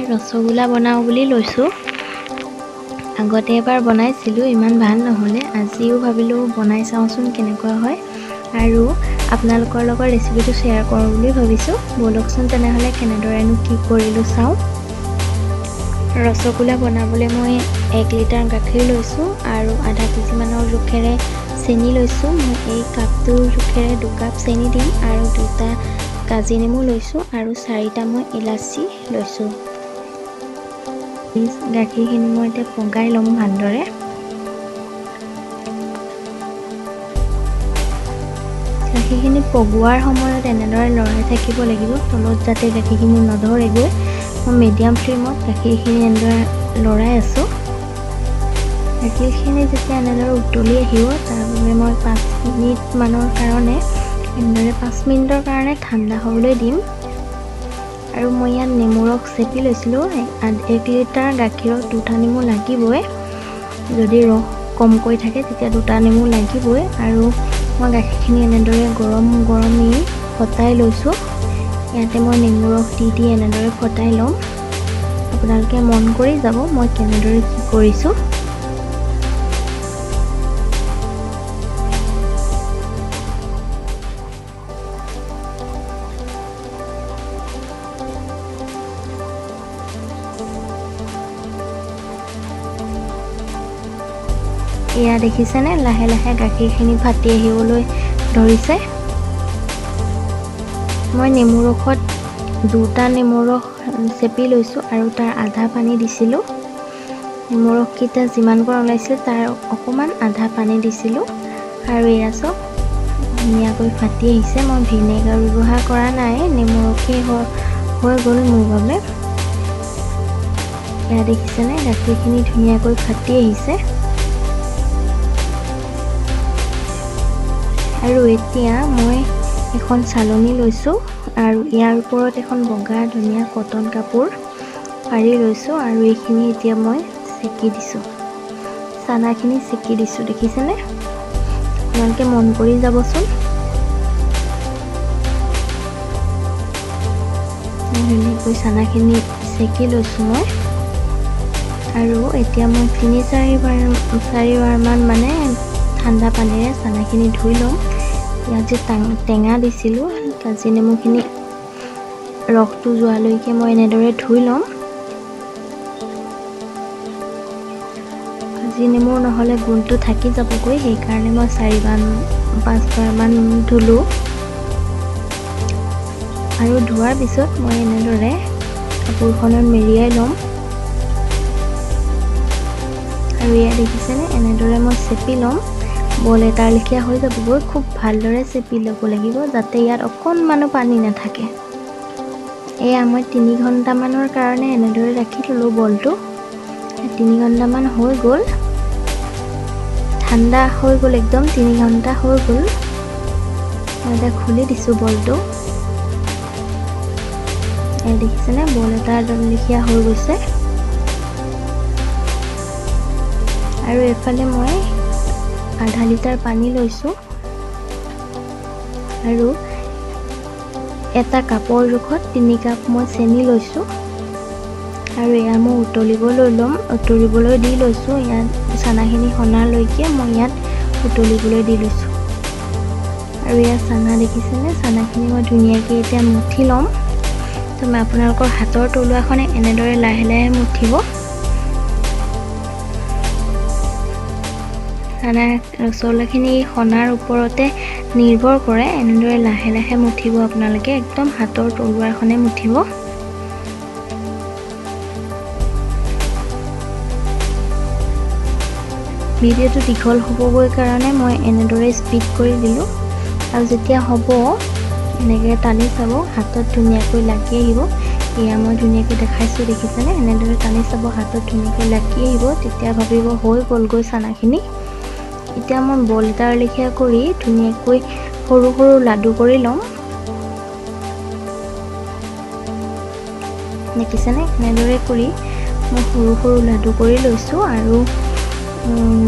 ৰসগোল্লা বনাওঁ বুলি লৈছোঁ। আগতে এবাৰ বনাইছিলোঁ, ইমান ভাল নহ'লে। আজিও ভাবিলোঁ বনাই চাওঁচোন কেনেকুৱা হয় আৰু আপোনালোকৰ লগত ৰেচিপিটো শ্বেয়াৰ কৰোঁ বুলি ভাবিছোঁ। ব'লকচোন তেনেহ'লে কেনেদৰেনো কি কৰিলোঁ চাওঁ। ৰসগোল্লা বনাবলৈ মই 1 লিটাৰ গাখীৰ লৈছোঁ আৰু আধা কেজিমানৰ জোখেৰে চেনি লৈছোঁ। মই এই কাপটোৰ জোখেৰে 2 কাপ চেনি দিম আৰু 2টা কাজি নেমু লৈছোঁ আৰু 4টা মই ইলাচি লৈছোঁ। গাখীৰখিনি মই এতিয়া পগাই ল'ম ভালদৰে। গাখীৰখিনি পগোৱাৰ সময়ত এনেদৰে লৰাই থাকিব লাগিব, তলত যাতে গাখীৰখিনি নধৰেগৈ। মই মিডিয়াম ফ্লেমত গাখীৰখিনি এনেদৰে লৰাই আছোঁ। গাখীৰখিনি যেতিয়া এনেদৰে উতলি আহিব, তাৰ বাবে মই 5 মিনিটমানৰ কাৰণে এনেদৰে 5 মিনিটৰ কাৰণে ঠাণ্ডা হ'বলৈ দিম। আৰু মই ইয়াত নেমু ৰস চেপি লৈছিলোঁ। 1 লিটাৰ গাখীৰত 2টা নেমু লাগিবই। যদি ৰস কমকৈ থাকে তেতিয়া 2টা নেমু লাগিবই। আৰু মই গাখীৰখিনি এনেদৰে গৰম গৰমেই ফটাই লৈছোঁ। ইয়াতে মই নেমু ৰস দি দি এনেদৰে ফটাই ল'ম। আপোনালোকে মন কৰি যাব মই কেনেদৰে কি কৰিছোঁ। এয়া দেখিছেনে, লাহে লাহে গাখীৰখিনি ফাটি আহিবলৈ ধৰিছে। মই নেমু ৰসত 2টা নেমু ৰস চেপি লৈছোঁ আৰু তাৰ আধা পানী দিছিলোঁ। নেমু ৰসকেইটা যিমানকণ ওলাইছিল তাৰ অকণমান আধা পানী দিছিলোঁ। আৰু এয়া চব ধুনীয়াকৈ ফাটি আহিছে। মই ভিনেগাৰ ব্যৱহাৰ কৰা নাই, নেমু ৰসেই হৈ গ'ল মোৰ বাবে। এয়া দেখিছেনে, গাখীৰখিনি ধুনীয়াকৈ ফাটি আহিছে। আৰু এতিয়া মই এখন চালনী লৈছোঁ আৰু ইয়াৰ ওপৰত এখন বগা ধুনীয়া কটন কাপোৰ পাৰি লৈছোঁ আৰু এইখিনি এতিয়া মই চেকি দিছোঁ, চানাখিনি চেকি দিছোঁ। দেখিছেনে, আপোনালোকে মন কৰি যাবচোন। ধুনীয়াকৈ চানাখিনি চেকি লৈছোঁ মই। আৰু এতিয়া মই 3-4বাৰমান মানে ঠাণ্ডা পানীৰে চানাখিনি ধুই ল'ম। ইয়াত যে টেঙা দিছিলোঁ, কাজি নেমুখিনি ৰসটো যোৱালৈকে মই এনেদৰে ধুই ল'ম। কাজি নেমুৰ নহ'লে গোন্ধটো থাকি যাবগৈ, সেইকাৰণে মই 4-5বাৰমান ধুলোঁ। আৰু ধোৱাৰ পিছত মই এনেদৰে কাপোৰখনত মেৰিয়াই ল'ম। আৰু এয়া দেখিছেনে, এনেদৰে মই চেপি ল'ম। বল এটাৰ লেখীয়া হৈ যাবগৈ। খুব ভালদৰে চেপি ল'ব লাগিব যাতে ইয়াত অকণমানো পানী নাথাকে। এয়া মই 3 ঘণ্টামানৰ কাৰণে এনেদৰে ৰাখি থ'লোঁ বলটো। 3 ঘণ্টামান হৈ গ'ল, ঠাণ্ডা হৈ গ'ল একদম। 3 ঘণ্টা হৈ গ'ল। মই এতিয়া খুলি দিছোঁ বলটো। এয়া দেখিছেনে, বল এটাৰ লেখীয়া হৈ গৈছে। আৰু এইফালে মই আধা লিটাৰ পানী লৈছোঁ আৰু এটা কাপৰ জোখত 3 কাপ মই চেনি লৈছোঁ। আৰু এয়া মই উতলিবলৈ ল'ম, উতলিবলৈ দি লৈছোঁ। ইয়াত চানাখিনি সনালৈকে মই ইয়াত উতলিবলৈ দি লৈছোঁ। আৰু এয়া চানা দেখিছেনে, চানাখিনি মই ধুনীয়াকৈ এতিয়া মুঠি ল'ম। তো মই আপোনালোকৰ হাতৰ তলুৱাখনে এনেদৰে লাহে লাহে মুঠিব। চানা ৰসগোল্লাখিনি সনাৰ ওপৰতে নিৰ্ভৰ কৰে। এনেদৰে লাহে লাহে মুঠিব আপোনালোকে, একদম হাতৰ তলুৱাখনে মুঠিব। ভিডিঅ'টো দীঘল হ'বগৈ কাৰণে মই এনেদৰে স্পীড কৰি দিলোঁ। আৰু যেতিয়া হ'ব এনেকৈ টানি চাব, হাতত ধুনীয়াকৈ লাগি আহিব। এয়া মই ধুনীয়াকৈ দেখাইছোঁ, দেখিছেনে? এনেদৰে টানি চাব, হাতত ধুনীয়াকৈ লাগি আহিব। তেতিয়া ভাবিব হৈ গ'লগৈ চানাখিনি। এতিয়া মই বল এটাৰ লেখীয়া কৰি ধুনীয়াকৈ সৰু সৰু লাডু কৰি ল'ম। দেখিছেনে? এনেদৰে কৰি মই সৰু সৰু লাডু কৰি লৈছোঁ। আৰু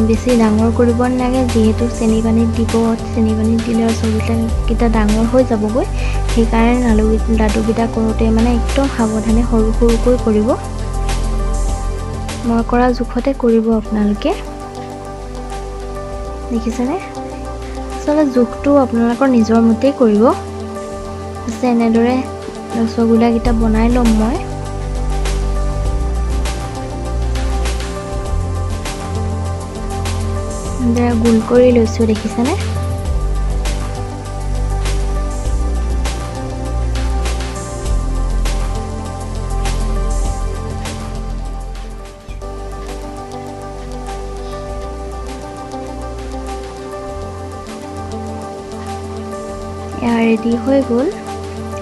বেছি ডাঙৰ কৰিব নালাগে, যিহেতু চেনি পানীত দিব, চেনি পানীত দিলে ৰসগোল্লাকেইটা ডাঙৰ হৈ যাবগৈ। সেইকাৰণে লাডুকেইটা কৰোঁতে মানে একদম সাৱধানে সৰু সৰুকৈ কৰিব। মই কৰা জোখতে কৰিব আপোনালোকে। দেখিছেনে? আচলতে জোখটো আপোনালোকৰ নিজৰ মতেই কৰিব। আছে এনেদৰে ৰসগোল্লাকেইটা বনাই ল'ম মই। এনেদৰে গোল কৰি লৈছোঁ, দেখিছেনে? এয়া ৰেডি হৈ গ'ল।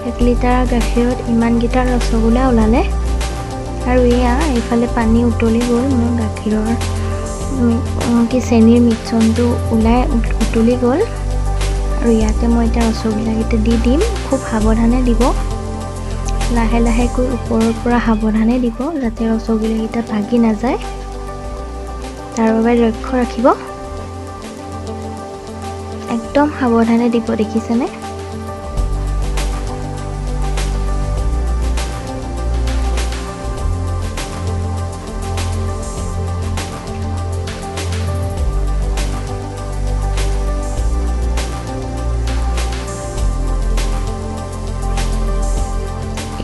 1 লিটাৰ গাখীৰত ইমানকেইটা ৰসগোল্লা ওলালে। আৰু এয়া এইফালে পানী উতলি গ'ল, মোৰ গাখীৰৰ কি চেনিৰ মিশ্ৰণটো ওলাই উতলি গ'ল। আৰু ইয়াতে মই এতিয়া ৰসগোল্লাকেইটা দি দিম। খুব সাৱধানে দিব, লাহে লাহেকৈ ওপৰৰ পৰা সাৱধানে দিব, যাতে ৰসগোল্লাকেইটা ভাগি নাযায়, তাৰ বাবে লক্ষ্য ৰাখিব। একদম সাৱধানে দিব, দেখিছেনে?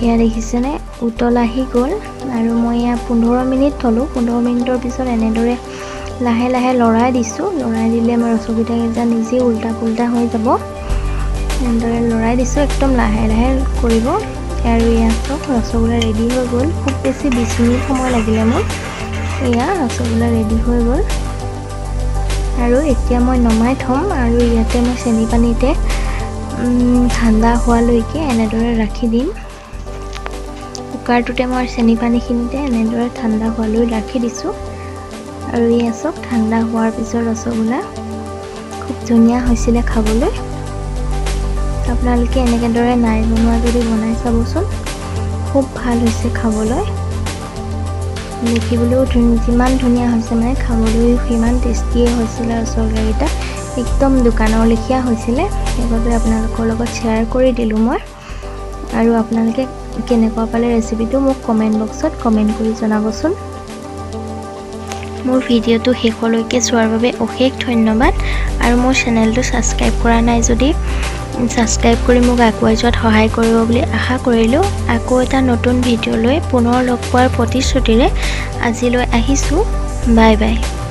এয়া দেখিছেনে উতল আহি গ'ল। আৰু মই এয়া 15 মিনিট থ'লোঁ। 15 মিনিটৰ পিছত এনেদৰে লাহে লাহে লৰাই দিছোঁ। লৰাই দিলে মই ৰসগোল্লাকেইটা নিজেই উল্টা পুল্টা হৈ যাব। এনেদৰে লৰাই দিছোঁ, একদম লাহে লাহে কৰিব। আৰু এয়া চাওক ৰসগোল্লা ৰেডি হৈ গ'ল। খুব বেছি 20 মিনিট সময় লাগিলে মোৰ। এয়া ৰসগোল্লা ৰেডি হৈ গ'ল। আৰু এতিয়া মই নমাই থ'ম। আৰু ইয়াতে মই চেনি পানীতে ঠাণ্ডা হোৱালৈকে এনেদৰে ৰাখি দিম। কুকাৰটোতে মই চেনি পানীখিনিতে এনেদৰে ঠাণ্ডা হোৱালৈ ৰাখি দিছোঁ। আৰু এয়া চাওক ঠাণ্ডা হোৱাৰ পিছত ৰসগোল্লা খুব ধুনীয়া হৈছিলে খাবলৈ। আপোনালোকে এনেদৰে নাই বনোৱা যদি বনাই চাবচোন, খুব ভাল হৈছে খাবলৈ। দেখিবলৈও যিমান ধুনীয়া হৈছে মানে খাবলৈও সিমান টেষ্টিয়ে হৈছিলে ৰসগোল্লাকেইটা, একদম দোকানৰ লেখীয়া হৈছিলে। সেইবাবে আপোনালোকৰ লগত শ্বেয়াৰ কৰি দিলোঁ মই। আৰু আপোনালোকে কেনেকুৱা পালে ৰেচিপিটো মোক কমেণ্ট বক্সত কমেণ্ট কৰি জনাবচোন। মোৰ ভিডিঅ'টো শেষলৈকে চোৱাৰ বাবে অশেষ ধন্যবাদ। আৰু মোৰ চেনেলটো ছাবস্ক্ৰাইব কৰা নাই যদি ছাবস্ক্ৰাইব কৰি মোক আগুৱাই যোৱাত সহায় কৰিব বুলি আশা কৰিলোঁ। আকৌ এটা নতুন ভিডিঅ' লৈ পুনৰ লগ পোৱাৰ প্ৰতিশ্ৰুতিৰে আজিলৈ আহিছোঁ। Bye bye.